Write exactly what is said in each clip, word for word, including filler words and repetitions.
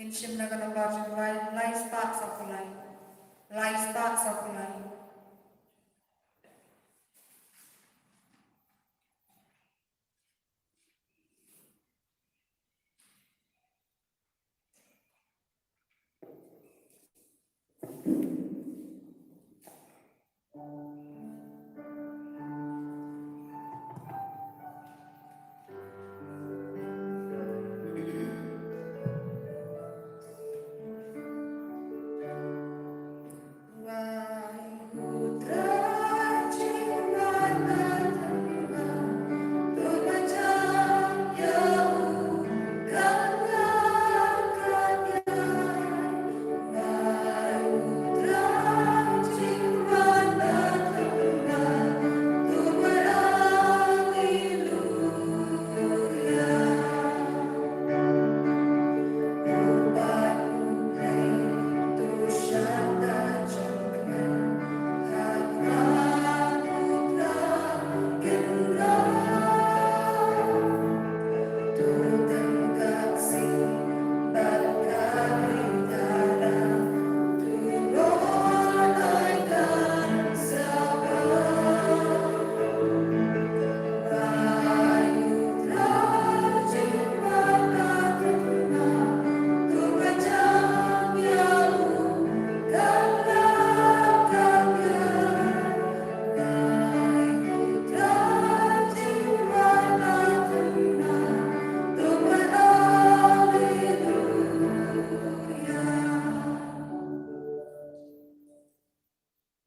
Ngin shim na ka nombar jong u lai, lai spah sawphew lai. Lai spah sawphew lai.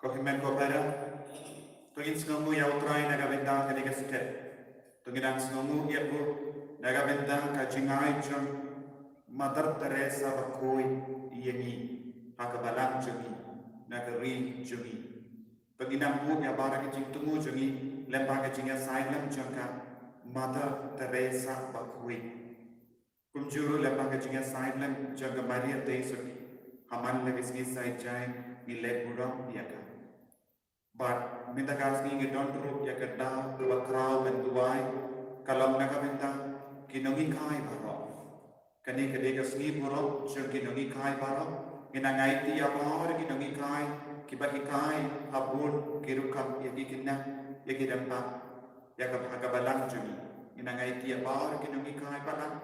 Ko hynmen ko para, to ngin sngewnguh ïa U Trai na ka bynta kane ka step. To ngin nang sngewnguh ïa u na ka bynta ka jingai jong Mother Teresa bakhuid ïa ngi ha ka balang jong ngi, na ka ri jong ngi. To ngin nang buh ïa baroh ki jingthmu jong ngi lyngba ka jingïasaid lem jong ka Mother Teresa bakhuid. Kumjuh ruh lyngba ka jingïasaid lem jong ka Maria Theisotti, ha man la ka sngi Saitjaiñ ngi leh burom ïa ka. Bad mynta ka sngi ngi don ruh ïa ka daw kaba khraw ban duwai, ka long na ka bynta ki nonghikai baroh. Kane ka dei ka sngi burom jong ki nonghikai baroh. Ngin nang aiti ïa baroh ki nonghikai kiba hikai ha bun ki rukom, ïa ki khynnah, ïa ki rangbah, ïa ka, ha ka balang jong ngi. Ngin nang aiti ïa baroh ki nonghikai balang,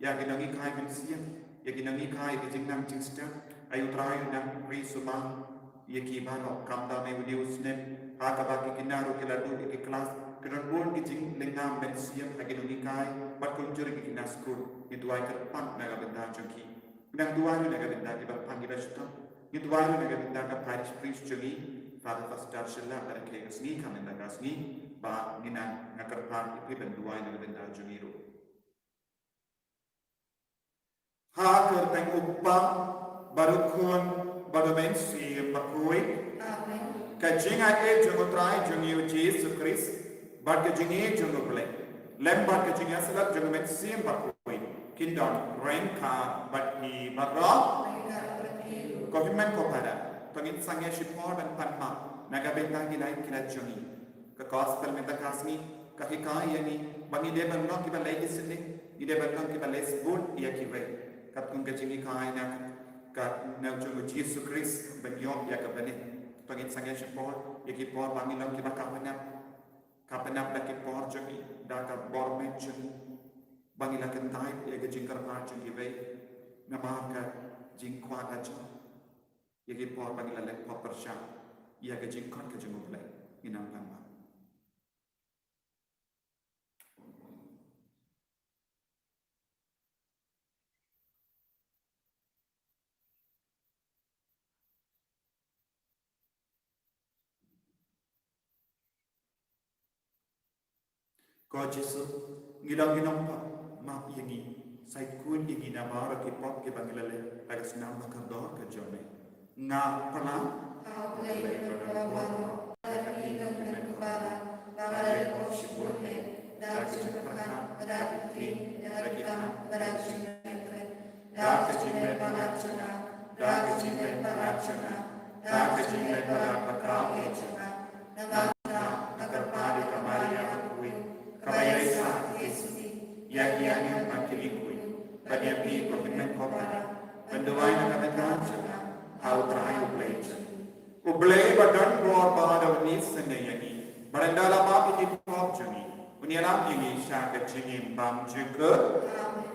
ïa ki nonghikai mynsiem, ïa ki nonghikai ki jingnang jingstad. Ai U Trai u nang ri sumar ïa ki baroh. Khamtam ïa une u snem, ha kaba ki khynnah ruh ki la duh ïa ki klas, ki don bun ki jinglyngngoh mynsiem ha ki nonghikai bad kumjuh ki khynnah skul. Ngi duwai kyrpang na ka bynta jong ki. Ngi nang duwai ruh na ka bynta kiba pang kiba shitom. Ngi duwai ruh na ka bynta ka parish priest jong ngi, Father Pastor Shylla, ba la khleh ka sngi, ka mynta ka sngi ba ngi nang, nga kyrpad ïa phi ban duwai na ka bynta jong ngi ruh. Ha ka kyrteng U Kpa bad U Khun bad U Mynsiem Bakhuid. Amen. Ka jingaiei jong U Trai jong ngi U Jisu Khrist bad ka jingïeit jong U Blei lem bad ka jingïasyllok jong U Mynsiem Bakhuid kin don ryngkat bad ngi baroh. Ryngkat bad ngi. Ko hynmen ko para, to ngin sangeh shipor ban pan map na ka bynta ki lait ki lait jong ngi. Ka gospel mynta ka sngi ka hikai ïa ngi ba ngi dei ban long kiba leh isynei, ngi dei ban long kiba leh sbun ïa kiwei. Katkum ka jinghikai na ka, na jong U Jisu Khrist ban ïoh ïa ka bneng. To ngin sangeh shipor ïa ki por ba ngi long kiba kynpnap, kynpnap da ki por jong ngi, da ka bor met jong ngi, ba ngi la kyntait ïa ka jingkyrpad jong kiwei, namar ka jingkwah ka jong ïa ki por ba ngi la leh pop pyrshah ïa ka jingkhot ka jong U Blei. Ngin nang pan map. Ko Jisu, ngi long ki nongpop, map ïa ngi. Sa ïakut ïa ngi na baroh ki pop kiba ngi la leh ha ka snam ba kordor ka jong me. Nga pyrshang ha U Blei ba don baroh, lada ki don ki para ba ka la leh pop shibun eh, da ka jingpyrkhat bad da ka ktien, da ka kam bad da ka jingïakren, da ka jingleh palat jong nga, da ka jingleh palat jong nga, da ka jingleh palat ba khraw eh jong nga. Namar kata nga kyrpad ïa ka Maria bakhuid kaba ïaisah ïa ki sithi, ïa ki angel bad ki riewkhuid, bad ïa phi ko hynmen ko para, ban duwai na ka bynta jong nga ha U Trai U Blei jong ngi. U Blei ba don bor ba don bun shisha ïa ngi, ba ynda la map ïa ki pop jong ngi, un ïalam ïa ngi sha ka jingim bymjukut. Amen.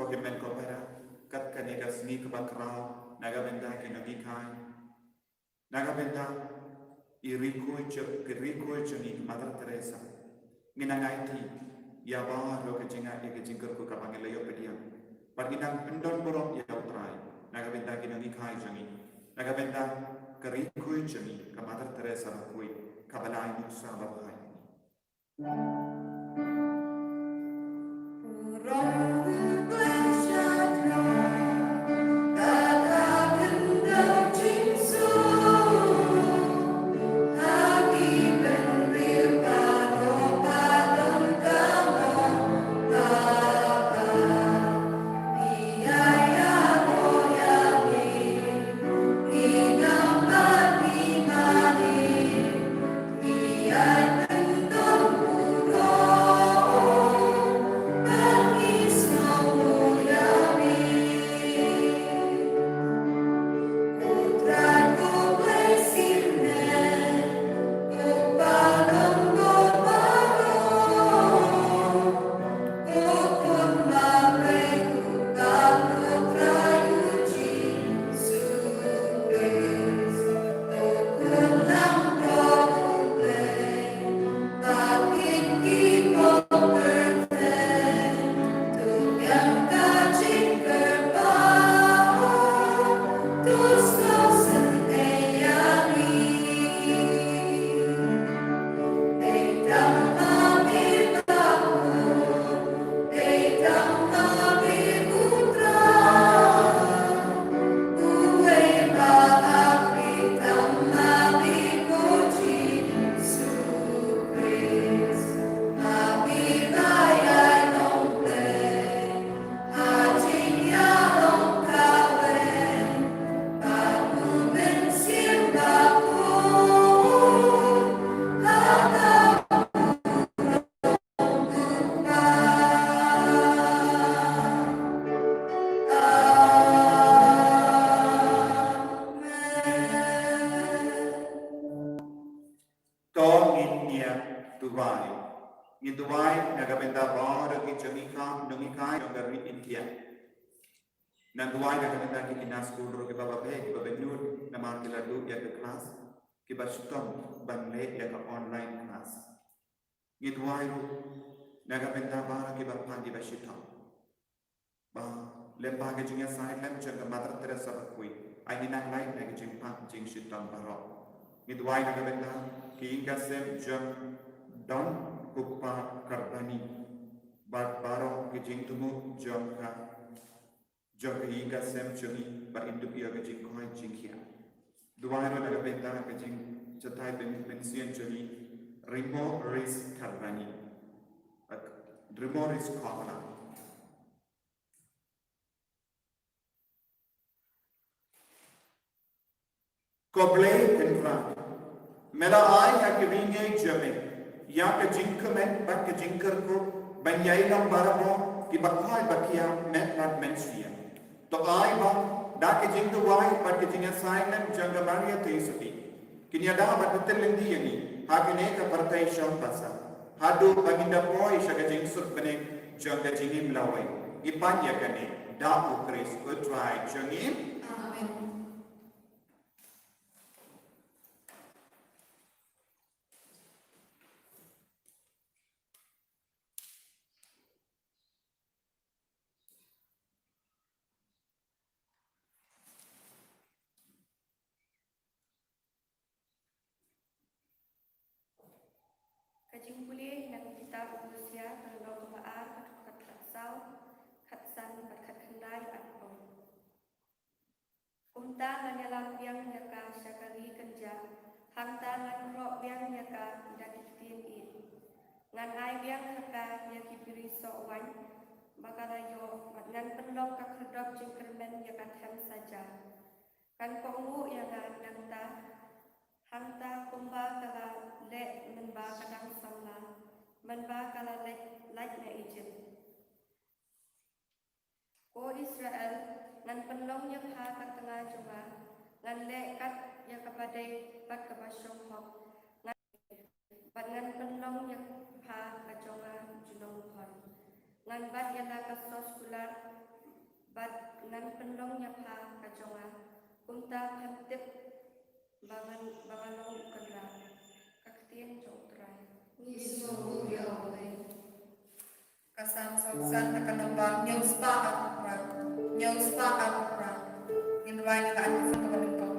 Ko hynmen ko para, kat kane ka sngi kaba khraw na ka bynta ki nonghikai, na ka bynta i riewkhuid jong, ki riewkhuid jong ngi ka Mother Teresa, ngin nang aiti ïa baroh ka jingngeit, ïa ka jingkyrkhu kaba ngi la ïoh pdiang. Bad ngin nang pyndonburom ïa U Trai na ka bynta ki nonghikai jong ngi, na ka bynta ka riewkhuid jong ngi ka Mother Teresa bakhuid, kaba la ai nuksa babha ïa ngi. To ngin ïa duwai. Ngin duwai na ka bynta baroh ki jong ngi ka, nonghikai jong ka ri India. Nang duwai na ka bynta ki khynnah skul ruh kiba beh, kiba beh nud namar ki la duh ïa ka klas, kiba shitom ban leh ïa ka online class. Ngin duwai ruh na ka bynta baroh kiba pang kiba shitom. Ba lyngba ka jingïasaid lem jong ka Mother Teresa bakhuid, ai ngin nang lait na ka jingpang jingshitom baroh. Ngin duwai na ka bynta ki ïing ki sem jong Don Kpa Karbani. Bad baroh ka jingthmu jong ka, jong ka ïing ka sem jong ngi, ba in dup ïa ka jingkoit jingkhiah. Duwai ruh na ka bynta ka jingshai byn, mynsiem jong ngi, Rimoris Karbani. Ak-, Rimoris Kongla. Ko Blei Kynrad, me la ai ha ki ryngei jong me ïa ka jingkmen bad ka jingkyrkhu ban ïai long barabor kiba koit ba khiah met bad mynsiem. To ai ba da ka jingduwai bad ka jing assignment jong ka Maria Theisotti, kin ïada bad pyntyllun ïa ngi ha kane ka pyrthei shong basa, haduh ba ngin da poi sha ka jingsuk bniah jong ka jingim lawei. Ngi pan ïa kane da U Khrist U Trai jong ngi. Amen. Ka jingpule na ka kitab u Hosea, ka lynnong kaba ar, ka dkhot khatsaw, khatsan bad khatkhyndai, arphew. Kumta ngan ïalam biang ïa ka sha ka ri kynjah, hangta ngan khroh biang ïa ka da ki ktien ïeit. Ngan ai biang ha ka ïa ki bri soh waiñ ba ka la ïoh, bad ngan pynlong ka khyrdop jingkyrmen ïa ka them saja. Kan kohnguh ïa nga nangta, hangta kumba ka la leh mynba ka dang samla, mynba ka la leit, leit na Ijipt. Ko Israel, ngan pynlong ïa pha ka tnga jong nga, ngan leh kat ïa kaba dei bad kaba shong hok, ngan, bad ngan pynlong ïa pha ka jong nga junombor. Ngan bat ïa la ka sos kular, bad ngan pynlong ïa pha ka jong nga, kumta phan tip ba ngan, ba nga long U Kynrad. Ka ktien jong U Trai. Ngi sngewnguh ïa U Blei. Ka Salm sawphew san, ka nombor hynñiew spah arphew phra. Hynñiew spah arphew phra. Ngin rwai na ka antiphon kaba nyngkong.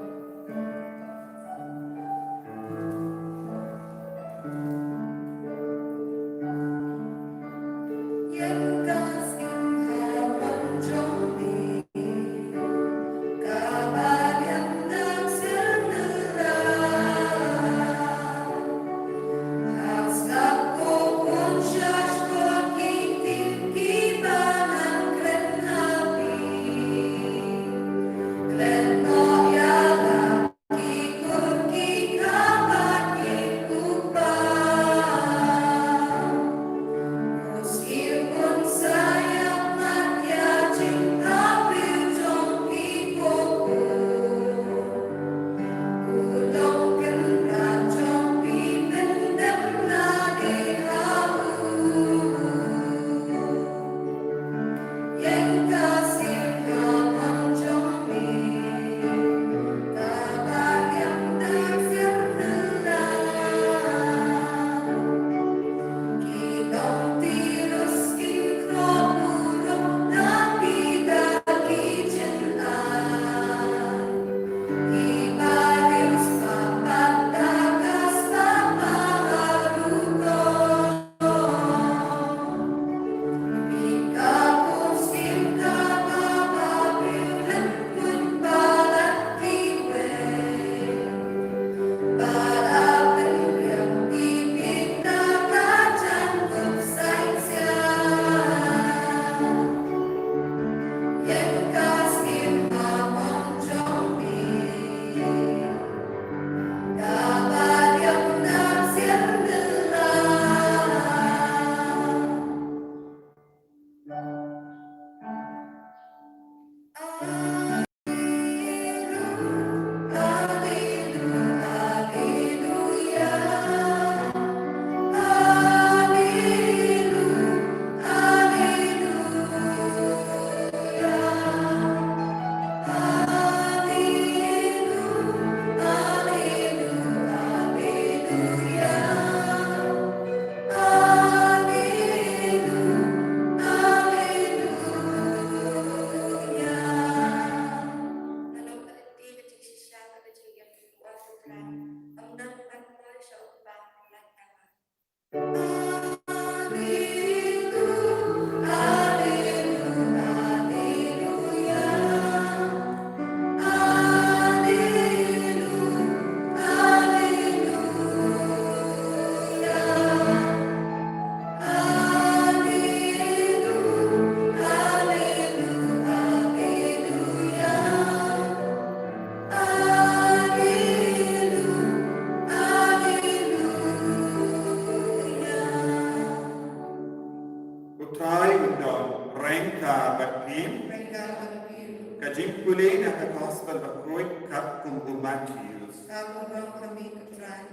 Ka Batpim. Rengga bad phi ruh. Ka jingpule na ka Gospel bakhuid katkum u Mathaios. Ka burom ha me ko Trai.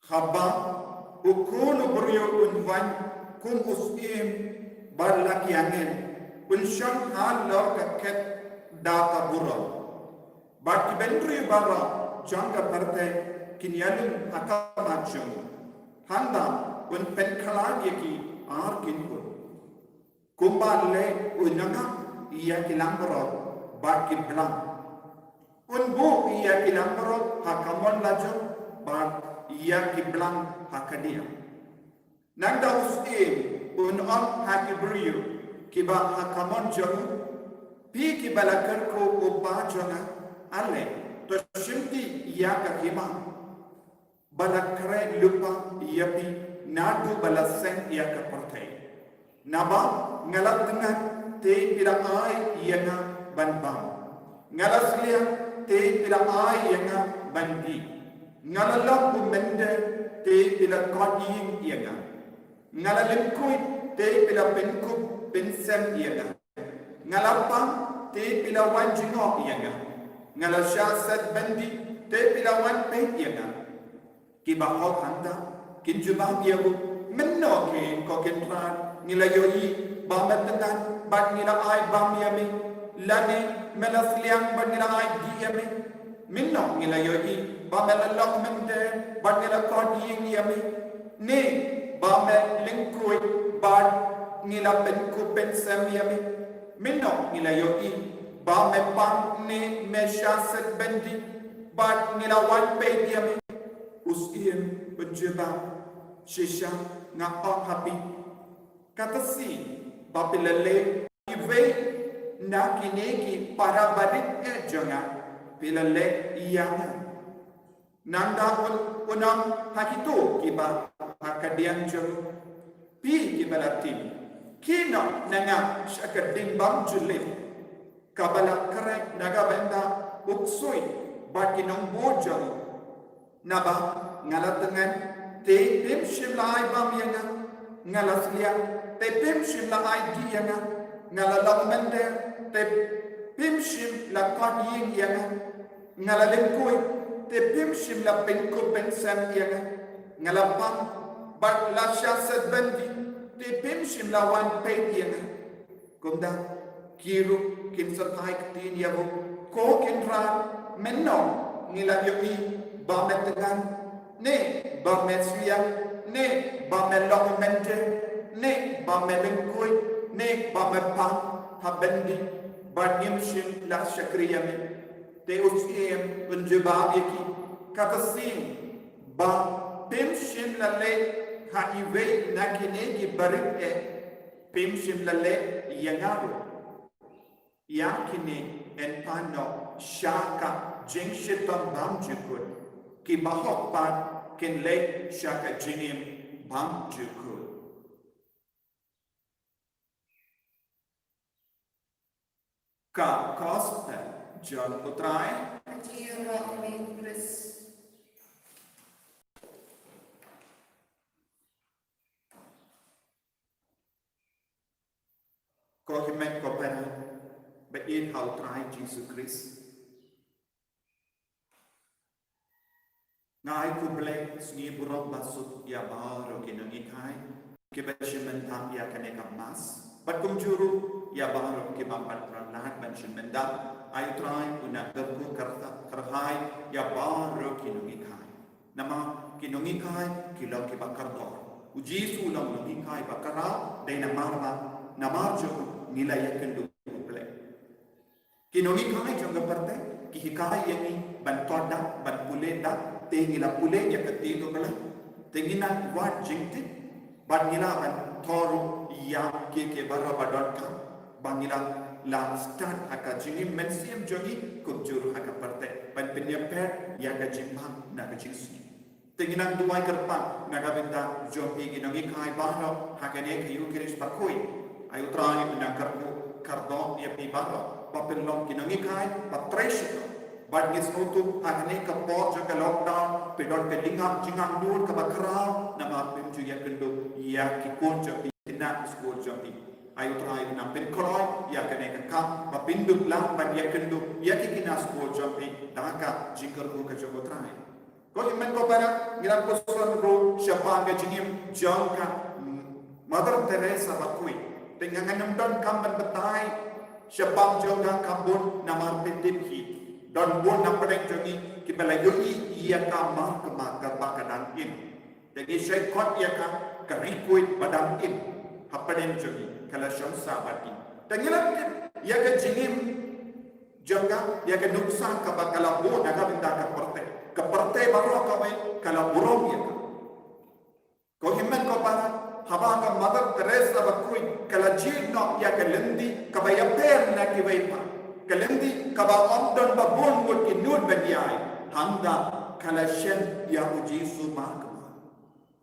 Haba u Khun u briew un wan kum u syiem bad la ki angel, un shong halor ka khet da ka burom. Bad ki bynriew baroh jong ka pyrthei kin ïalum ha khmat jong u. Hangta un pynkhlaiñ ïa ki ar kin khun. Kumba leh u nongap ïa ki langbrot bad ki blang, un buh ïa ki langbrot ha kamon lajong bad ïa ki blang ha ka diah. Nangta u syiem un ong ha ki briew kiba ha kamon jong u, phi kiba la kyrkhu u Kpa jong nga, ale, to shimti ïa ka hima ba la khreh lypa ïa phi naduh ba la seng ïa ka pyrthei. Naba nga la tngan, te phi la ai ïa nga ban bam. Nga la sliang, te phi la ai ïa nga ban dih. Nga la long u mynder, te phi la kot ïing ïa nga. Nga la lyngkhuid, te phi la pynkup pynsem ïa nga. Nga la pang, te phi la wan jngoh ïa nga. Nga la shah set byndi, te phi la wan peit ïa nga. Kiba hok hangta kin jubab ïa u, mynno keiñ ko Kynrad, ngi la ïohi ba me tngan bad ngi la ai bam ïa me, lane me la sliang bad ngi la ai dih ïa me? Mynno ngi la ïohi ba me la long mynder bad ngi la kot ïing ïa me, ne ba me lyngkhuid bad ngi la pynkup pynsem ïa me? Mynno ngi la ïohi ba me pang ne me shah set byndi bad ngi la wan peit ïa me? U syiem un jubab, shisha nga ong ha phi, kata sien ba phi la leh iwei na kine ki para barit eh jong nga, phi la leh ïa nga. Nangta un, un ong ha kito kiba ha ka diang jong u, phi kiba la tim, khie noh na nga sha ka ding bymjulip kaba la khreh na ka bynta u ksuid bad ki nongbud jong u. Naba nga la tngan, te phim shym la ai bam ïa nga. Nga la sliang, te phim shym la ai dih ïa nga. Nga la long mynder, te phim shym la kot ïing ïa nga. Nga la lyngkhuid, te phim shym la pynkup pynsem ïa nga. Nga la pang bad la shah set byndi, te phim shym la wan peit ïa nga. Kumta ki ruh kin sa phai ktien ïa u, ko Kynrad, mynno ngi la ïohi ba me tngan, ne ba me sliang, ne ba me long mynder, ne ba me lyngkhuid, ne ba me pang ha byndi, bad ngim shym la shakri ïa me? Te u syiem un jubab ïa ki, kata sien ba phim shym la leh ha iwei na kine ki barit eh, phim shym la leh ïa nga ruh. Ïa kine yn pan noh sha ka jingshitom bymjukut, kiba hok pat kin leit sha ka jingim bymjukut. Ka Gospel jong u Trai. Jingïaroh ïa me Khrist. Ko hynmen ko para ba ïeit ha u Trai Jisu Khrist, nga ai khublei, sngi burom basuk ïa baroh ki nonghikai kiba shim bynta ïa kane ka Mass. Bad kumjuh ruh ïa baroh kiba ym pat wanrah ban shim bynta, ai u Trai un nang kyrkhu kyrta-, kyrhai ïa baroh ki nonghikai. Namar ki nonghikai ki long kiba kordor. U Jisu u long nonghikai ba khraw, dei namar ba, namar jong u ngi la ïakynduh U Blei. Ki nonghikai jong ka pyrthei ki hikai ïa ngi ban thoh dak, ban pule dak, te ngi la pule ïa ka ktien U Blei. Te ngi nang wad jingtip, bad ngi lah ban thoh ruh ïa kiei kiei baroh ba donkam, ba ngi lah, lah stad ha ka jingim mynsiem jong ngi, kumjuh ruh ha ka pyrthei, ban pynïapher ïa ka jingbha na ka jingsniew. Te ngi nang duwai kyrpad na ka bynta jong phi ki nonghikai baroh ha kane ka Eukharist bakhuid. Ai U Trai un nang kyrkhu kyrdoh ïa phi baroh ba phin long ki nonghikai ba trei shitom. Bad ngi sngewthuh ha kane ka por jong ka lockdown, phi don ka jingangnud kaba khraw namar phim ju ïakynduh ïa ki khun jong phi, kine ki skul jong phi. Ai U Trai un nang pynkloi ïa kane ka kam ba phin dup lang ban ïakynduh ïa ki kine ki skul jong phi da ka jingkyrkhu ka jong U Trai. Ko hynmen ko para, ngi la pyrshang ruh shaphang ka jingim jong ka Mother Teresa bakhuid. Te nga ngam don kam ban batai shaphang jong ka, kam bun namar phi tip hi. Don bun na pdeng jong ngi kiba la ïohi ïa ka markhmat kaba ka dang im. Te ngi shait khot ïa ka ka ri khuid ba dang im. Ha pdeng jong ngi ka la shong sah bad ngi. Te ngi la tip ïa ka jingim jong ka, ïa ka nuksa kaba ka la bun na ka bynta ka pyrthei. Ka pyrthei baroh kawei ka la burom ïa ka. Ko hynmen ko para, haba ka Mother Teresa bakhuid ka la jied noh ïa ka lynti kaba ïapher na kiwei pat, ka lynti kaba ym don ba bun ngut ki nud ban ïai, hangta ka la shem ïa U Jisu markhmat.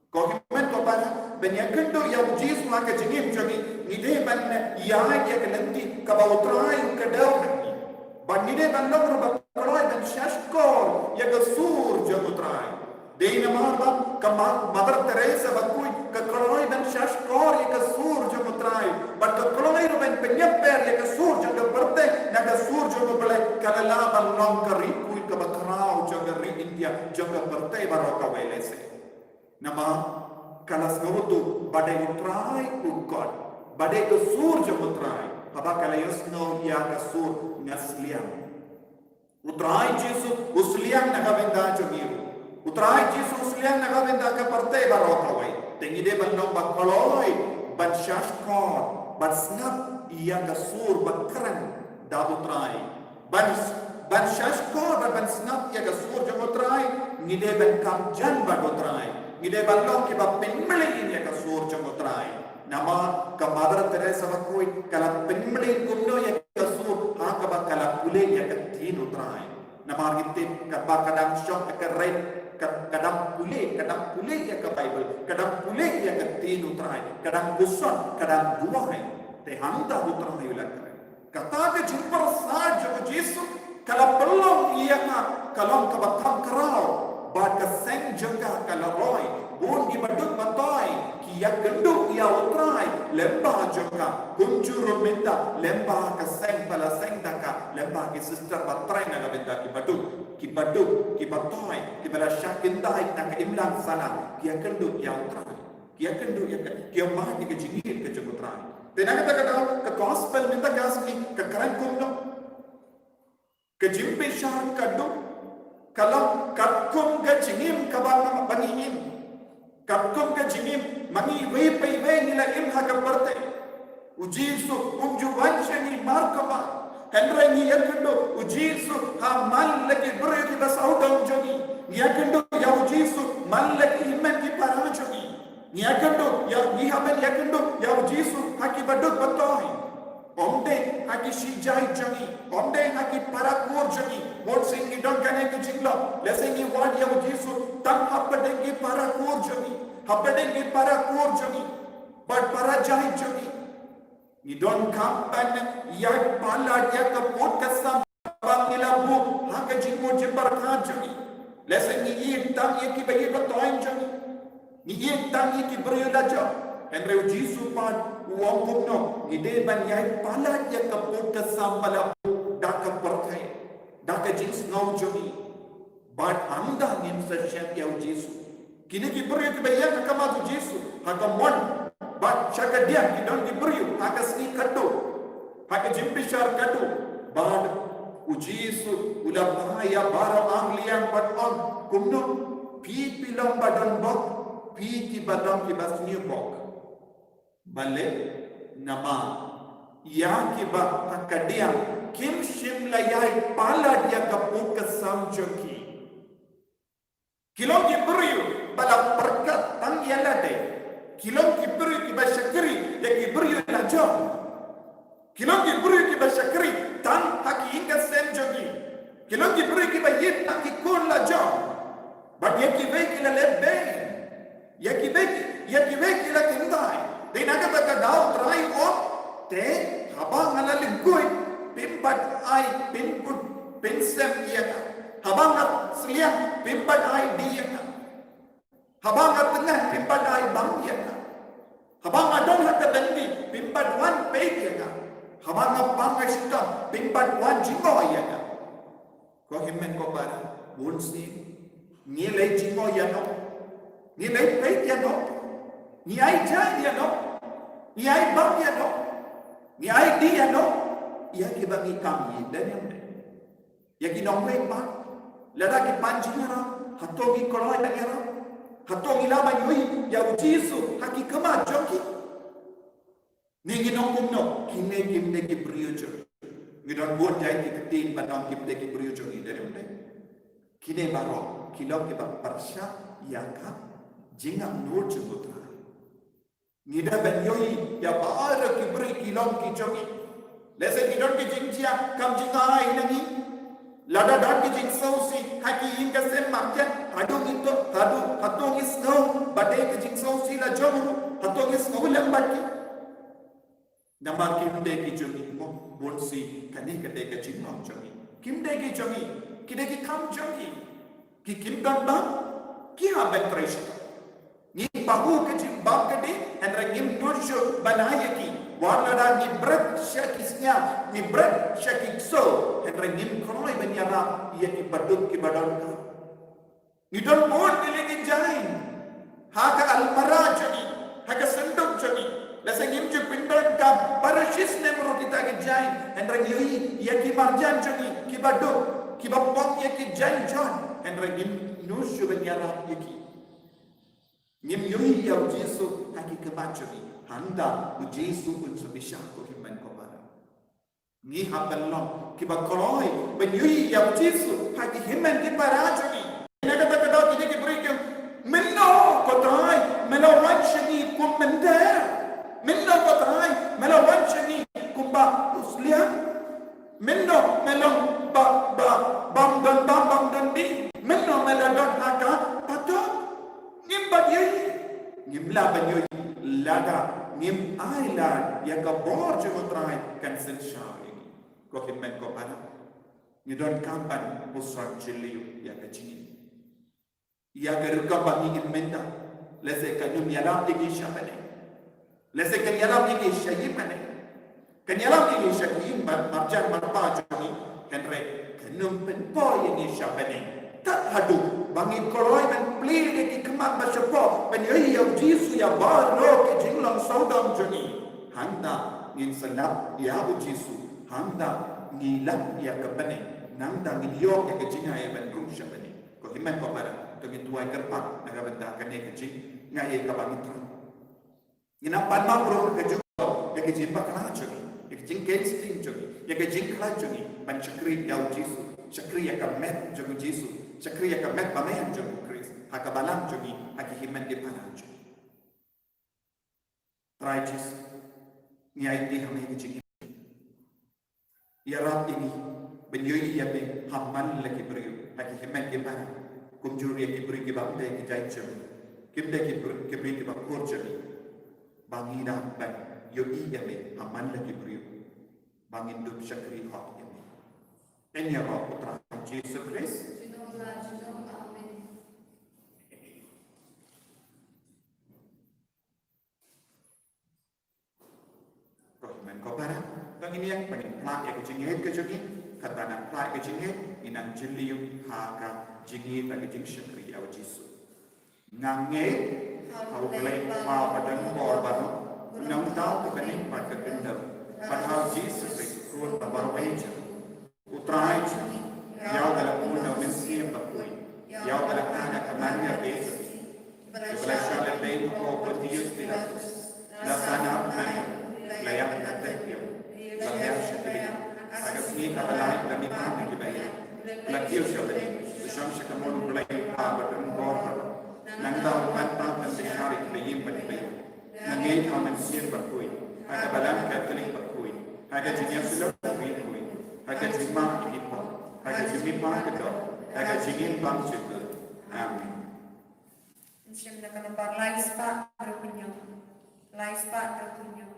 Ko hynmen ko para, ban ïakynduh ïa U Jisu ha ka jingim jong ngi, ngi dei ban ïaid ïa ka lynti kaba U Trai u kdew ha ngi. Bad ngi dei ban long ruh ba kloi ban shahshkor ïa ka sur jong U Trai. Dei namar ba ka Ma-, Mother Teresa bakhuid ka kloi ban shahshkor ïa ka sur jong U Trai. Bad ka kloi ruh ban pynïapher ïa ka sur jong ka pyrthei na ka sur jong U Blei, ka la lah ban long ka ri khuid kaba khraw jong ka ri India, jong ka pyrthei baroh kawei lehse. Namar ka la sngewthuh ba dei U Trai u khot, ba dei ka sur jong U Trai. Haba ka la ïohsngew ïa ka sur, nga sliang. U Trai Jisu u sliang na ka bynta jong ngi ruh. U Trai Jisu u sliang na ka bynta ka pyrthei baroh kawei. Te ngi dei ban long ba kloi ban shahshkor, ban sngap ïa ka sur ba kren da U Trai. Ban, ban shahshkor bad ban sngap ïa ka sur jong U Trai, ngi dei ban kam jan bad U Trai. Ngi dei ban long kiba pynmlien ïa ka sur jong U Trai. Namar ka Mother Teresa bakhuid ka la pynmlien kumno ïa ka sur, ha kaba ka la pule ïa ka ktien U Trai. Namar ngi tip kaba ka dang shong ha ka rit, ka, ka dang pule, ka dang pule ïa ka Baibl, ka dang pule ïa ka ktien U Trai, ka dang puson, ka dang duwai. Te hangta U Trai u la kren. Kata ka jingpyrsad jong U Jisu ka la pynlong ïa ka, ka long kaba kham khraw. Bad ka seng jong ka ka la roi. Bun ki baduk batoi ki ïakynduh ïa U Trai lyngba jong ka. Kumjuh ruh mynta lyngba ka seng ba la seng da ka, lyngba ki sister ba trei na ka bynta ki baduk, ki baduk, ki batoi kiba la shah khyndai na ka imlang sana, ki ïakynduh ïa U Trai. Ki ïakynduh ïa ka, ki ïamai ïa ka jingïeit ka jong U Trai. Te na kata ka daw ka gospel mynta ka sngi ka kren kumno? Ka jingbishar ka duk ka long katkum ka jingim kaba ngi, ba ngi im. Katkum ka jingim ma ngi iwei pa iwei ngi la im ha ka pyrthei. U Jisu um ju wan sha ngi markhmat. Hynrei ngi ïakynduh U Jisu ha man la ki briew kiba sawdong jong ngi. Ngi ïakynduh ïa U Jisu man la ki hynmen ki para jong ngi. Ngi ïakynduh ïa, ngi hap ban ïakynduh ïa U Jisu ha ki baduk batoi. Ym dei ha ki shi jait jong ngi, ym dei ha ki para kur jong ngi. Bun sien ngi don kane ka jinglong, lehse ngi wad ïa U Jisu tang hapdeng ki para kur jong ngi, hapdeng ki para kur jong ngi bad para jait jong ngi. Ngi donkam ban ïaid palat ïa ka pud ka sam ba ngi la buh ha ka jingmut jingpyrkhat jong ngi. Lehse ngi ïeit tang ïa kiba ïeit ba toiñ jong ngi. Ngi ïeit tang ïa ki briew la jong. Hynrei U Jisu pat u ong kumno? Ngi dei ban ïaid palat ïa ka pud ka sam ba la buh da ka pyrthei, da ka jingsngew jong ngi. Bad hangta ngin sa shem ïa U Jisu. Kine ki briew kiba ïeng ha khmat U Jisu ha ka mon bad sha ka diang, ki don ki briew ha ka sngi khatduh, ha ka jingbishar khatduh. Bad U Jisu u la phai ïa baroh arliang bad ong kumno? Phi, phi long ba don bok, phi kiba long kiba sniew bok. Balei? Namar ïa kiba ha ka diang kim shym la ïaid palat ïa ka pud ka sam jong ki. Ki long ki briew ba la pyrkhat tang ïa lade. Ki long ki briew kiba shakri ïa ki briew la jong. Ki long ki briew kiba shakri tang ha ki ïing ka sem jong ki. Ki long ki briew kiba ïeit tang ki khun la jong. Bad ïa kiwei ki la leh beiñ. Ïa kiwei, ïa kiwei ki la khyndai. Dei na kata ka daw Trai u ong, te haba nga la lynkuid, phim pat ai, phim pat pynsem ïa nga. Haba nga sliang, pynban ai die ïa nga. Haba nga tngan, pynban ai bam ïa nga. Haba nga don ha ka byndi, pynban wan peit ïa nga. Haba nga pang nga shitom, pynban wan jngoh ïa nga. Ko hynmen ko para, bun sien ngi leh jngoh ïa no? Ngi leh peit ïa no? Ngi ai jaiñ ïa no? Ngi ai bam ïa no? Ngi ai die ïa no? Ïa kiba ngi kam ïa, dei ne em? Ïa ki nongwei pat, lada ki pan jingïarap, hato ngi kloi ban ïarap? Hato ngi lah ban ïohi ïa u Jisu ha ki khmat jong ki? Ngi ngi ong kumno, kine kim dei ki briew jong ngi. Ngi don bun jait ki ktien ban ong kim dei ki briew jong ngi, dei ne em? Kine baroh ki long kiba pyrshah ïa ka jingangnud jong u Trai. Ngi dei ban ïohi ïa baroh ki briew ki long ki jong ngi. Lehse ki don ki jingjia kam jingai na ngi. Lada don ki jingsngewsih ha ki ïing ka sem marjan, haduh ngi to, haduh, haduh ngi sngew ba dei ki jingsngewsih la jong ruh, haduh ngi sngew lem bad ki. Namar kim dei ki jong ngi mo, bun sien kane ka dei ka jinglong jong ngi. Kim dei ki jong ngi, ki dei ki kam jong ngi. Ki kim don bam, ki hap ban trei sha. Ngi pahuh ka jingbam ka dei, hynrei ngim nud shuh ban ai ïa ki. Wat lada ngi bret sha ki sniang, ngi bret sha ki ksew, hynrei ngim kloi ban ïarap ïa ki baduk ki badon. Ngi don bun ki lei ki jaiñ ha ka almara jong ngi, ha ka synduk jong ngi. Lehse ngim ju pyndonkam baroh shi snem ruh kita ki jaiñ, hynrei ngi ïohi ïa ki marjan jong ngi kiba duk, kiba pom ïa ki jaiñ jot, hynrei ngim nud shuh ban ïarap ïa ki. Ngim ïohi ïa u Jisu ha ki khmat jong ngi. Hangta u Jisu un sa bishar, ko hynmen ko para. Ngi hap ban long kiba kloi ban ïohi ïa u Jisu ha ki hynmen ki para jong ngi. Na kata ka daw kine ki briew ki ong, mynno ko Trai me la wan sha ngi kum mynder? Mynno ko Trai me la wan sha ngi kumba u sliang? Mynno me long ba, ba, bym don bam, bym don die? Mynno me la don ha ka pateng? Ngim pat ïohi. Ngim lah ban ïohi lada ngim ai lad ïa ka bor jong u Trai kan synshar ïa ngi. Ko hynmen ko para, ngi donkam ban puson jylliew ïa ka jingim. Ïa ka rukom ba ngi im mynta, lehse kan ym ïalap ïa ngi sha bneng. Lehse kan ïalap ïa ngi sha ïing bneng. Kan ïalap ïa ngi sha ki ïing mar-, marjan marpa jong ngi, hynrei kan ym pynpoi ïa ngi sha bneng. Tad haduh ba ngi kloi ban plie ïa ki khmat ba shapoh ban ïohi ïa u Jisu ïa baroh ki jinglong sawdong jong ngi. Hangta ngin sngap ïa u Jisu, hangta ngi lap ïa ka bneng. Nangta ngin ïoh ïa ka jingai ban rung sha bneng. Ko hynmen ko para, to ngin duwai kyrpad na ka bynta kane ka jingngeit kaba ngi trei. Ngin ym pan map ruh ïa ka jong, ïa ka jingbakla jong ngi, ïa ka jingkhein sting jong ngi, ïa ka jingkhlaiñ jong ngi ban shakri ïa u Jisu, shakri ïa ka met jong u Jisu, shakri ïa ka met bymman jong u Khrist ha ka balang jong ngi, ha ki hynmen ki para jong ngi. Trai Jisu, ngi aiti ha me ka jingim. Ïarap ïa ngi ban ïohi ïa me ha man la ki briew, ha ki hynmen ki para, kumjuh ïa ki briew kiba ym dei ki jait jong ngi, kim dei ki briew, ki briew kiba kur jong ngi, ba ngin ïarap ban ïohi ïa me ha man la ki briew, ba ngin dup shakri hok ïa me. Ïa kane ruh ha u Trai Jisu Khrist. Amen. Ko hynmen ko para, to ngin ïeng ban phla ïa ka jingngeit ka jong ngi, kata nang phla ïa ka jingngeit, ngin nang jylliew ha ka jingngeit, ha ka jingshakri ïa u Jisu. Nga ngeit ha u Blei Kpa badonbor baroh, u nongthaw ka bneng bad ka khyndew, bad ha u Jisu Khrist u khun ba marwei jong u Trai jong ngi, ïa uba la bun da u Mynsiem Bakhuid, ïa uba la khang da ka Maria Bethlehem, uba la shah lyndet ha u Pontius Pilatus, la sah na u bnai, la ïap, la tep, la thiah sha khlieh, ha ka sngi kaba lai la mih pat na ki baïeit, la kiew sha bneng, la shong sha ka mon u Blei Kpa badonbor baroh. Nangta un wan pat ban bishar ïa kiba ïeit bad kiba ïap. Nga ngeit ha u Mynsiem Bakhuid, ha ka Balang Katholik bakhuid, ha ka jingïasyllok bakhuid, ha ka jingmap ïa ki pop, ha ka jingmihpat ka doh, ha ka jingim bymjukut. Amen. Ngin shim na ka nombar lai spah hynriew hynñiew. Lai spah hynriew hynñiew.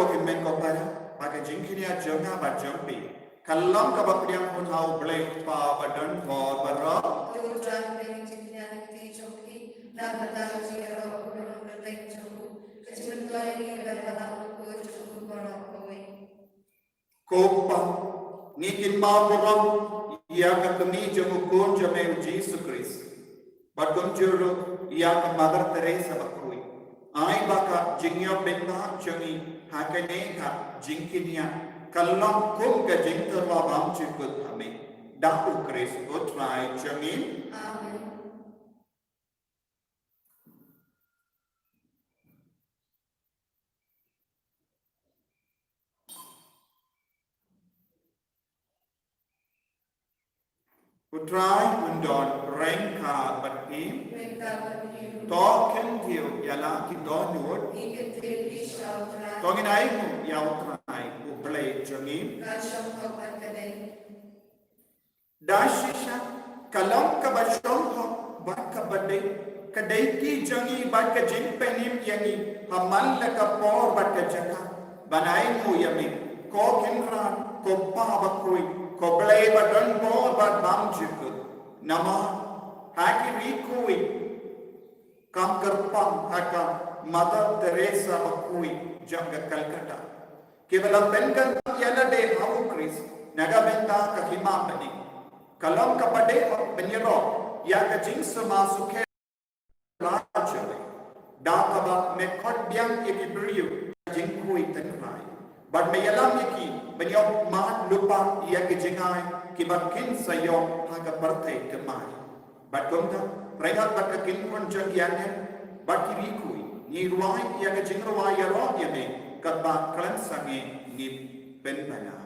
Ko hynmen ko para, ba ka jingkñia jong nga bad jong phi ka long kaba pdiang hun ha U Blei Kpa badonbor baroh. Ko Kpa, ngi kynmaw burom ïa ka kmie jong U Khun jong me U Jisu Khrist, bad kumjuh ruh ïa ka Mother Teresa bakhuid. Ai ba ka jingïoh bynta jong ngi ha kane ka jingkñia ka long kum ka jingtyrwa bymjukut ha me. Da U Khrist U Trai jong ngi. Amen. U Trai un don ryngkat bad phi. To khyndiat ïa la ki dohnud. To ngin ai nguh ïa U Trai U Blei jong ngi. Da shisha ka long kaba shong hok bad kaba dei, ka dei ki jong ngi bad ka jingpynim ïa ngi ha man la ka por bad ka jaka ban ai nguh ïa me, ko Kynrad, ko Kpa bakhuid, ko Blei badonbor bad bymjukut. Namar ha ki ri khuid kam kyrpang ha ka Mother Teresa bakhuid jong ka Calcutta, kiba la pynkyntang ïa lade ha U Khrist na ka bynta ka hima bneng. Ka long kaba dei hok ban ïaroh ïa ka jingsma sukher la jong me, da kaba me khot biang ïa ki briew ha ka jingkhuid tynrai, bad me ïalam ïa ki ban ïoh mad lypa ïa ki jingai kiba kin sa ïoh ha ka pyrthei thymmai. Bad kumta, ryngkat bad ka kynhun jong ki angel bad ki ri khuid, ngi rwai ïa ka jingrwai ïaroh ïa me katba khlem sangeh ngi pynbna.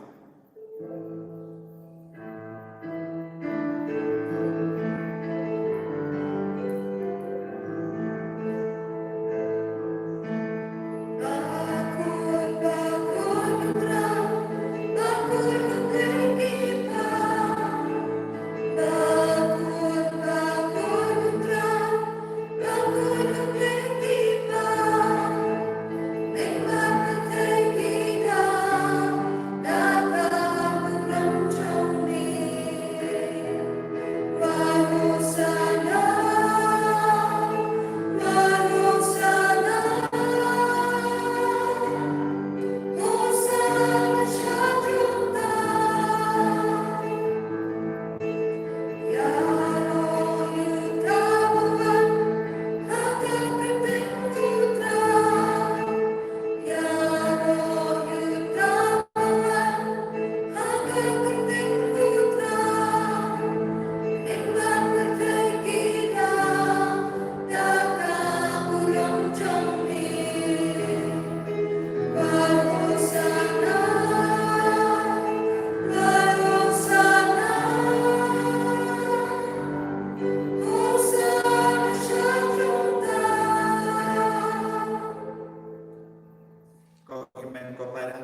Ko hynmen ko para,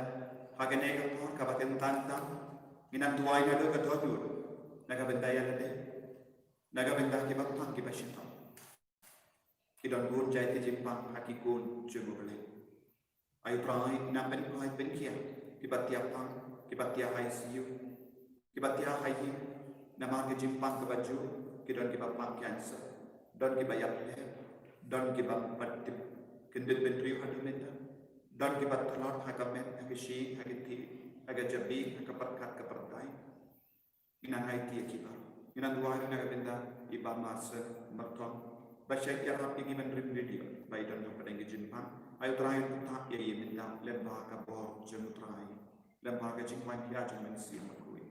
ha kane ka por kaba kyntang tam, ngi nang duwai naduh ka dohnud na ka bynta ïa lade, na ka bynta kiba pang kiba shitom. Ki don bun jait ki jingpang ha ki khun jong U Blei. Ai U Trai, nang pynkhraw pynkhia kiba thiah pang, kiba thiah ha I C U, kiba thiah ha ïing namar ki jingpang kiba jur, ki don kiba pang cancer, don kiba ïap leh, don kiba pat tip kyndit bynriew haduh mynta, don kiba tlot ha ka met, ha ka shyieng, ha ka thied, ha ka jabieng, ha ka pyrkhat ka pyrthai. Ngi nang aiti ïa kiba, ngi nang duwai ruh na ka bynta i Bah Marcel Myrthong ba shait ïarap ïa ngi ban rim video ba i don hapdeng ki jingpang. Ai U Trai, pynthikna ïa i mynta lem bad ka bor jong U Trai, lem bad ka jingwan ïa jong U Mynsiem Bakhuid.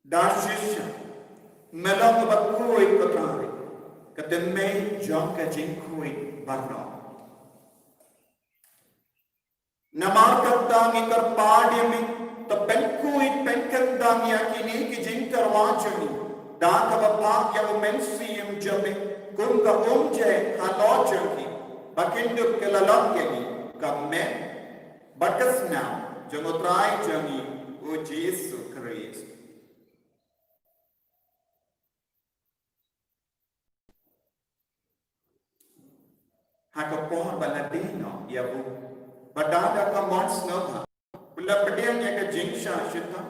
Da shisha me long kaba khuid, ko Trai, ka tynmei jong ka jingkhuid baroh. Namar kata ngi kyrpad ïa me, to pynkhuid pynkyndang ïa kine ki jingtyrwa jong ngi da kaba phah ïa U Mynsiem jong me kum ka umjai halor jong ngi, ba kin dup ka la long ïa ngi ka met bad ka snam jong U Trai jong ngi U Jisu Khrist. ka por ba la die noh ïa u. Bad da ka mon sngewbha u la pdiang ïa ka jingshah shitom,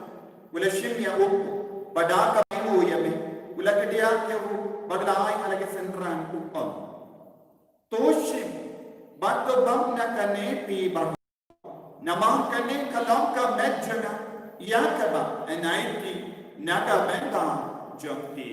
u la shim ïa u, bad da kaba ainguh ïa me, u la kdiah ïa u bad u la ai ha la ki synran, u ong: To shim bad to bam na kane phi baroh, namar kane ka long ka met jong nga, ïa kaba yn ai ki na ka bynta jong phi.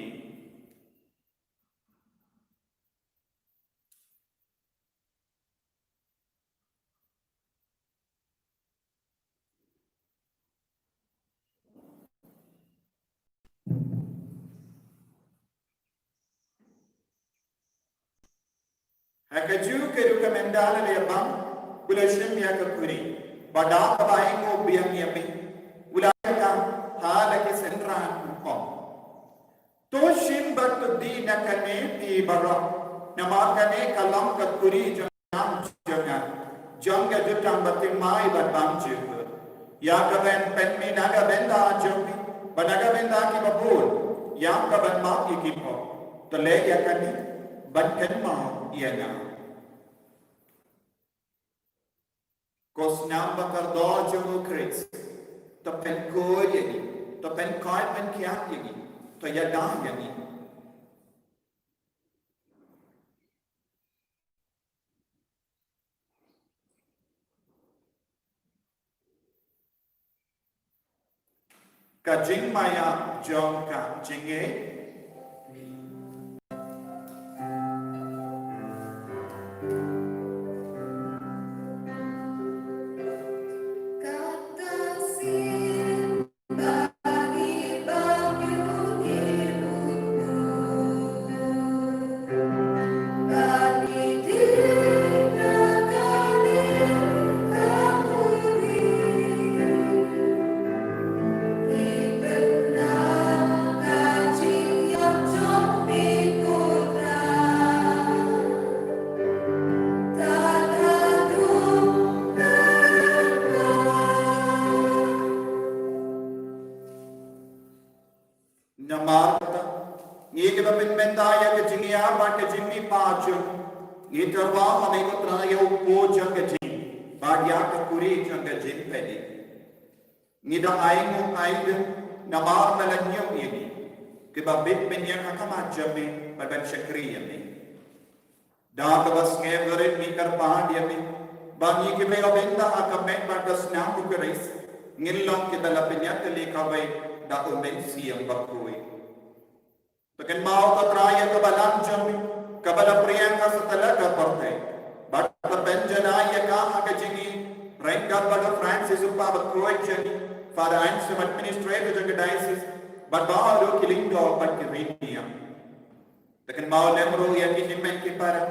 Ha kajuh ka rukom ynda la dep bam, u la shim ïa ka khuri, bad da kaba ainguh biang ïa me, u la ai ka ha la ki synran, u ong: To shim bad to die na kane phi baroh, namar kane ka long ka khuri jong nam jong nga, jong ka jutang bathymmai bad bymjukut, ïa kaban pynmih na ka bynta jong phi bad na ka bynta kiba bun, ïa kaban map ïa ki pop. To leh ïa kane ban kynmaw ïa nga. Ko snam ba kordor jong U Khrist, to pynkhuid ïa ngi, to pynkhuid pynkhiah ïa ngi, to ïada ïa ngi. Ka jingmaïa jong ka jingngeit. Namar kata, ngi kiba pynmynta ïa ka jingïap bad ka jingmihpat jong ngi, ngi tyrwa ha me ko Trai ïa u kpu jong ka jingim bad ïa ka khuri jong ka jingpyni. Ngi da ainguh aidem namar me la ñiew ïa ngi kiba bit bniah ha khmat jong me bad ban shakri ïa me. Da kaba sngewrit ngi kyrpad ïa me ba ngi kiba ïoh bynta ha ka met bad ka snam U Khrist, ngin long kiba la pynïatylli kawei da U Mynsiem Bakhuid. To kynmaw ko Trai ïa ka balang jong me kaba la pdiang ha satlak ka pyrthei, bad to pynjanai ïa ka ha ka jingim ryngkat bad u Francis u Kpa Bakhuid jong ngi, Father Anselm, administrator jong ka diocese, bad baroh ki lyngdoh bad ki riewniam. To kynmaw lem ruh ïa ki hynmen ki para,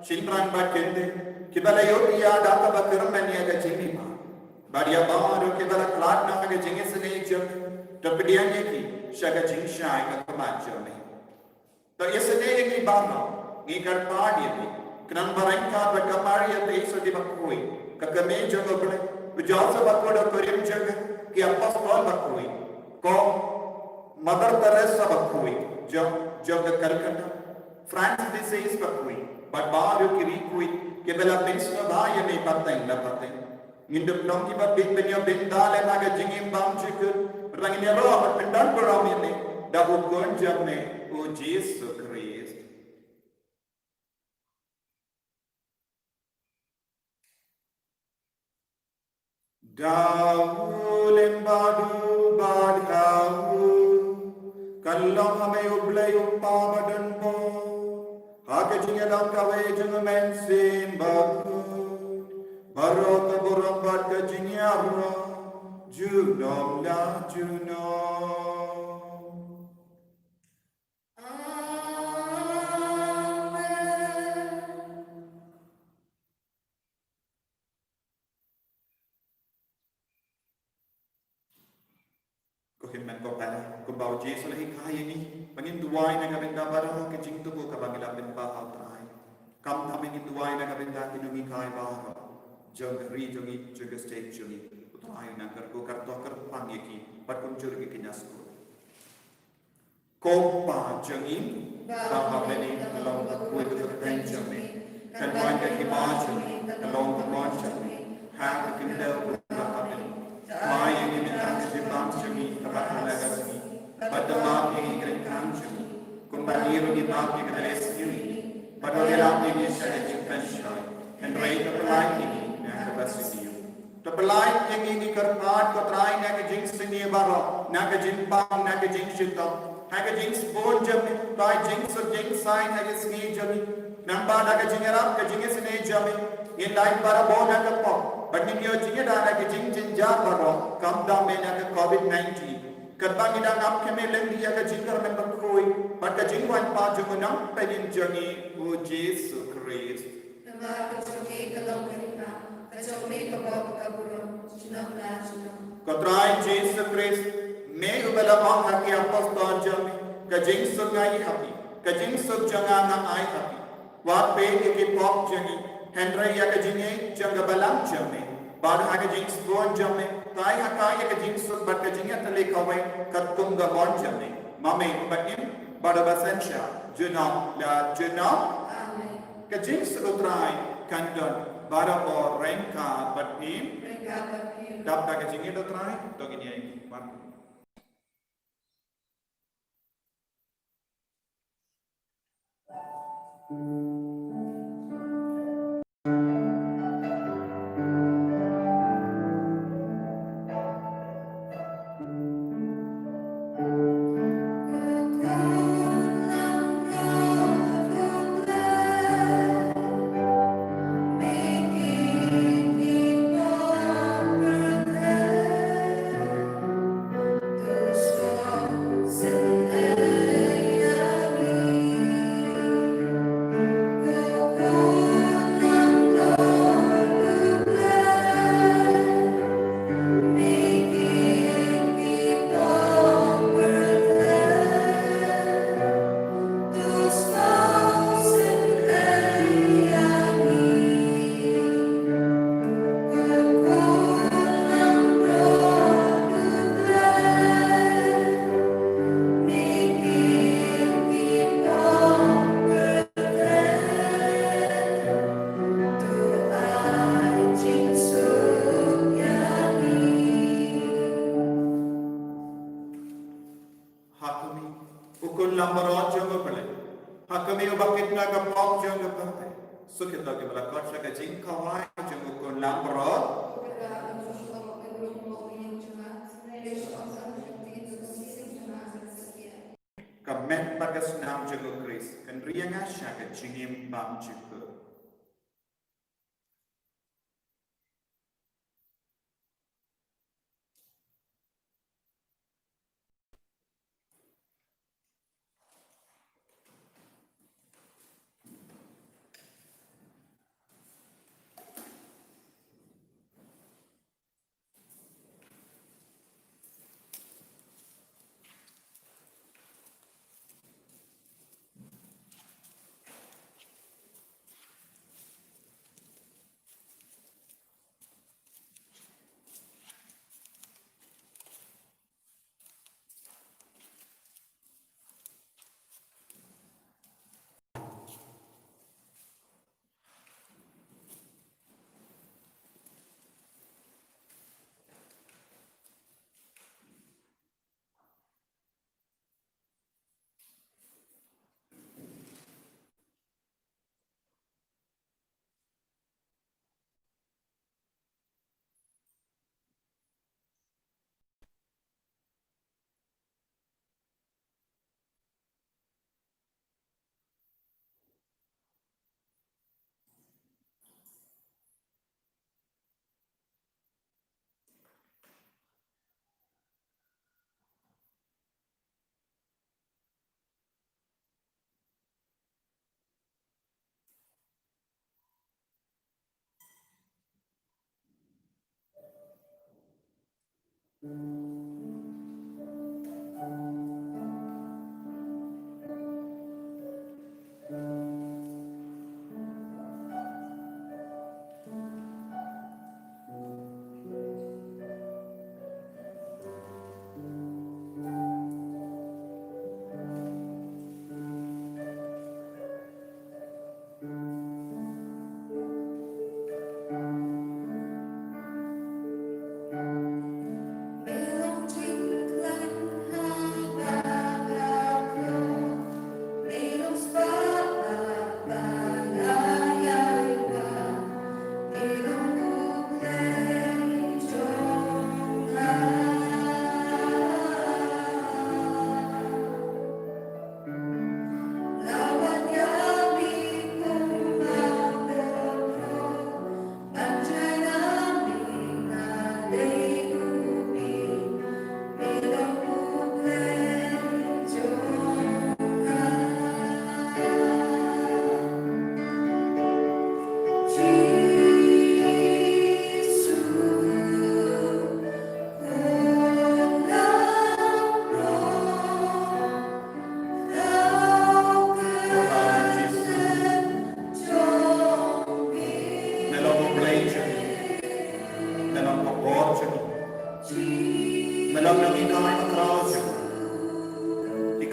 shynrang bad kynthei kiba la ïohi ïa da kaba kyrmen ïa ka jingim, bad ïa baroh kiba la khlad noh ha ka jingisynei jong me, to pdiang ïa ki sha ka jingshai ka khmat jong me. To isynei ïa ngi baroh, ngi kyrpad ïa me, khnang ba ryngkat bad ka Maria Theisotti Bakhuid, ka Kmie jong U Blei, u Joseph Bakhuid u kurim jong ka, ki apostol bakhuid, ko Mother Teresa Bakhuid jong, jong ka Calcutta, Francis de Sales Bakhuid bad baroh ki riewkhuid kiba la pynsngewbha ïa me pateng la pateng, ngin dup long kiba bit ban ïoh bynta lem ha ka jingim bymjukut, bad ngin ïaroh bad pyndon burom ïa me da U Khun jong me, U Jisu Khrist. Da u lem bad u bad ha u, kan long ha me U Blei U Kpa badonbor, ha ka jingïadon kawei jong U Mynsiem Bakhuid, baroh ka burom bad ka jingïaroh junom la junom. Amen. Ko hynmen ko para, kumba U Jisu u la hikai ïa ngi ba ngin duwai na ka bynta baroh ka jingthmu kaba ngi la pynpaw ha U Trai, khamtam ba ngin duwai na ka bynta ki nonghikai baroh jong ka ri jong ngi, jong ka state jong ngi. U Trai un nang kyrkhu kyrdoh kyrpang ïa ki bad kumjuh ïa ki kynja skul. Ko Pa jong ngi ba ha bneng, ka long bakhuid ka kyrteng jong me. Kan wan ka hima jong me, ka long ka mon jong me, ha ka khyndew kumba ha bneng. Thymmai ïa ngi mynta ka jingbam jong ngi kaba ha la ka sngi, bad da map ïa ngi ki kyrkhu jong ngi, kumba ngi ruh ngi map ïa kita kiba ïasniew ïa ngi. Bad wat ïalam ïa ngi sha ka jingpynshoi, hynrei to pyllait ïa ngi na kaba sniew. To pyllait ïa ngi, ngi kyrpad ko Trai, na ka jingsniew baroh, na ka jingpang, na ka jingshitom, ha ka jingsbun jong me, to ai jingsuk jingsaiñ ha ka sngi jong ngi. Namar ba da ka jingïarap, ka jingisynei jong me, ngin lait barabor na ka pop, bad ngin ïoh jingïada na ka jingjynjar baroh, khamtam me na ka covid nineteen. Katba ngi dang ap kyrmen lynti ïa ka jingkyrmen bakhuid bad ka jingwan pat jong u Nongpynim jong ngi, u Jisu Khrist. Namar ka jong me ka long ka hima, ka jong me ka pop, ka burom, junom la junom. Ko Trai Jisu Khrist, me uba la ong ha ki apostol jong me, ka jingsuk nga ai ha phi, ka jingsuk jong nga nga ai ha phi. Wat peit ïa ki pop jong ngi, hynrei ïa ka jingïeit jong ka balang jong me. Bad ha ka jingsbun jong me, to ai ha ka ïa ka jingsuk bad ka jingïatylli kawei katkum ka mon jong me. Ma me uba im bad uba synshar, junom la junom. Amen. Ka jingsuk u Trai kan don barabor ryngkat bad phi. Ryngkat bad phi. Dap da ka jingïeit u Trai, to ngin ïa ïeng. Ha khmih, u khun langbrot jong U Blei. Ha khmih, uba kit na ka pop jong ka pyrthei. Suk ïa kita kiba la khot sha ka jingkhawai jong u khun langbrot. Ka met bad ka snam jong U Khrist kan ri ïa nga sha ka jingim bymjukut.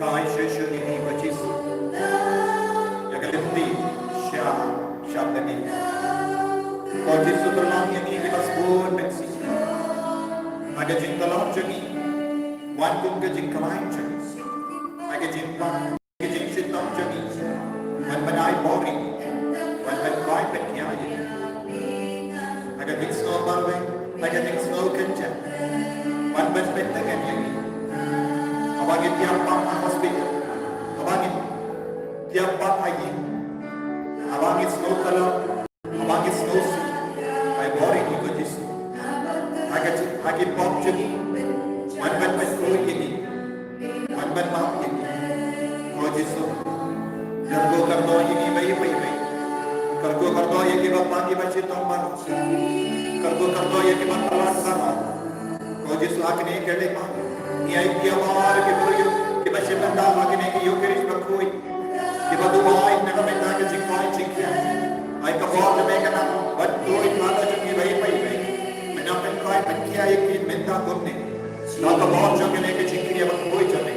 Ai shisha ïa ngi ko Jisu. Ïa ka lynti sha sha ka dei. Ko Jisu, pynlong ïa ngi kiba sbun mynsiem. Ha ka jingtlot jong ngi, wan kum ka jingkhlaiñ jong ngi. Ha ka jingpang, ka jingshitom jong ngi, wan ban ai bor ïa ngi. Wan ban khlaiñ ban kiar ïa ngi. Ha ka jingsngew marwei, ha ka jingsngew kynjah, wan ban pyntngen ïa ngi. Haba ngi thiah pang ha hospital, haba ngi thiah pang ha ïing, haba ngi sngew khlem, haba ngi sngew sih, ai bor ïa ngi ko Jisu. Ha ka, ha ki pop jong ngi, wan ban pynkhuid ïa ngi. Wan ban map ïa ngi. Ko Jisu. Kyrkhu kyrdoh ïa ngi bad ïa phi bad. Kyrkhu kyrdoh ïa kiba pang kiba shitom baroh. Kyrkhu kyrdoh ïa kiba tlot baroh. Ko Jisu, ha kine ki lehniam, ngi ai ïa baroh ki briew kiba shim bynta ha kine ki Ïukharist bakhuid. Kiba duwai na ka bynta ka jingkoit jingkhiah. Ai ka bor jong me ka nang bad duwai ka la jong ngi bad ïa phi bad. Me nang pynkoit pynkhiah ïa ki mynta kumne. Da ka bor jong kane ka jingkyrkhu bakhuid jong me.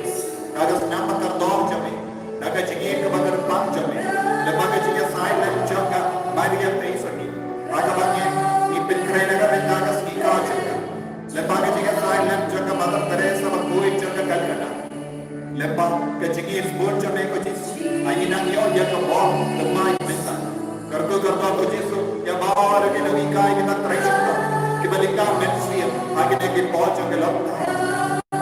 Da ka snam bakordor jong me. Da ka jingim kaba kyrpang jong me. Lyngba ka jingïasaid lem jong ka Maria Theisotti. Ha kaba ngi, ngi pynkhreh na ka bynta ka sngi ka jong ka. Lyngba ka jingïasaid lem jong ka Mother Teresa bakhuid jong ka Calcutta. Lyngba ka jingïasbun jong me ko Jisu. Ai ngi nang ïoh ïa ka bor thymmai mynta. Kyrkhu kyrdoh ko Jisu, ïa baroh ki nonghikai kiba trei, kiba lyngkot mynsiem ha kine ki por jong ka lockdown.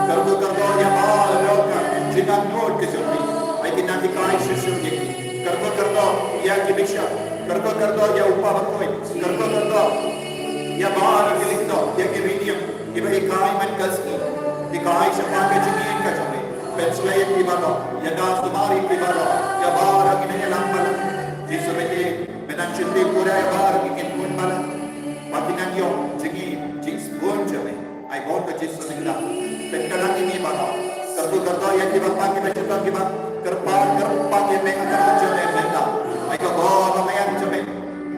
Kyrkhu kyrdoh ïa baroh ka jingangnud ka jong ki. Ai ki nang hikai shisha ïa ki. Kyrkhu kyrdoh ïa ki bishop. Kyrkhu kyrdoh ïa u Kpa Bakhuid. Kyrkhu kyrdoh ïa baroh ki lyngdoh, ïa ki riewniam kiba hikai man ka sngi. Hikai shaphang ka jingim ka jong me. Pynshlei ïa ki baroh, ïa ka sumar ïa ki baroh, ïa baroh ki nongïalam balang. Jisu, me nang shim pura ïa baroh ki khun balang. Ba kin nang ïoh jingim, jingsbun jong me. Ai bor ko Jisu mynta. Pynkylla ïa ngi baroh. Kyrkhu kyrdoh ïa kiba pang kiba shitom kiba kyrpad kyrpad ïa me ha ka jingim mynta. Ai ka bor ba me ïa jong me.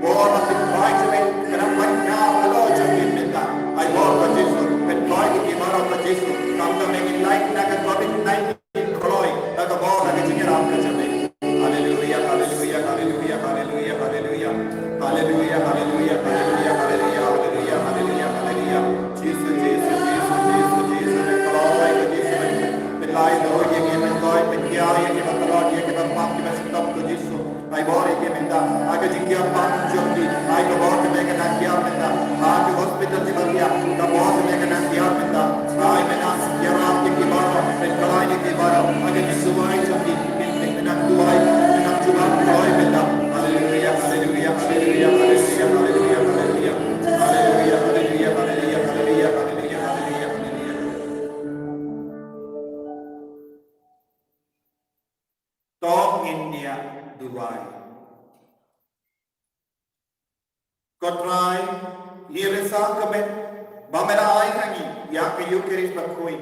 Bor ba pynkylla jong me. Ka dang pynkylla halor jong ngi mynta. Ai bor ko Jisu. Pynkylla ïa ngi baroh ko Jisu. Khamtam ïa ngi lait na ka covid nineteen. Kloi, da ka bor, da ka jingïarap ka jong me. Haleluia, haleluia, haleluia, haleluia, haleluia. Haleluia, haleluia, haleluia, haleluia, haleluia, haleluia, haleluia. Jisu, Jisu, Jisu, Jisu, Jisu, me kloi, me Jisu, me. Pynlait ïa ngi, me kloi, me kiar ïa ngi, me kloi ïa ngi, me pang ïa ngi, me shitom ko Jisu. Ai bor ïa ki mynta, ha ka jingkiar pang jong ki, ai ka bor jong me ka nang kiar mynta, ha ki hospital kiba kiar, ka bor jong me ka nang kiar mynta, ai me nang ïarap ïa ki baroh, pynkylla ïa ki baroh, ha ka jingduwai jong ki, me nang duwai, me nang jubab kloi mynta. Haleluia, haleluia, haleluia, haleluia, haleluia, haleluia. Haleluia, haleluia, haleluia, haleluia, haleluia, haleluia, haleluia. To ngin ïa duwai. Ko Trai, ngi risa kumne ba me la ai ha ngi ïa ka Ïukharist bakhuid,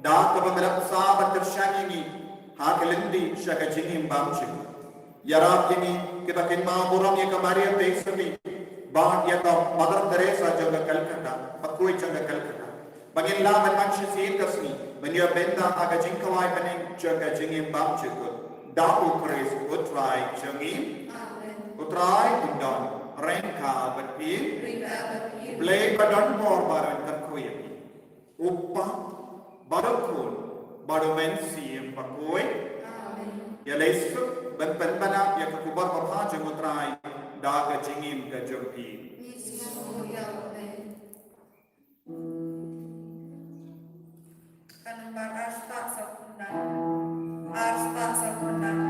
da kaba me la bsa bad kyrshan ïa ngi ha ka lynti sha ka jingim bymjukut. Ïarap ïa ngi kiba kynmaw burom ïa ka Maria Theisotti, bad ïa ka Mother Teresa jong ka Calcutta, bakhuid jong ka Calcutta. Ba ngin lah ban wan shisien ka sngi ban ïoh bynta ha ka jingkhawai bneng jong ka jingim bymjukut. Da U Khrist U Trai jong ngi. Amen. U Trai un don ryngkat bad phi. Ryngkat bad phi. U Blei ba don bor baroh un kyrkhu ïa phi. U Kpa, bad U Khun, bad U Mynsiem Bakhuid. Amen. Ïa leit suk ban pynbna ïa ka khubor babha jong U Trai da ka jingim ka jong phi. Amen. Ka nombar ar spah saw phew khyndai. Ar spah saw phew khyndai.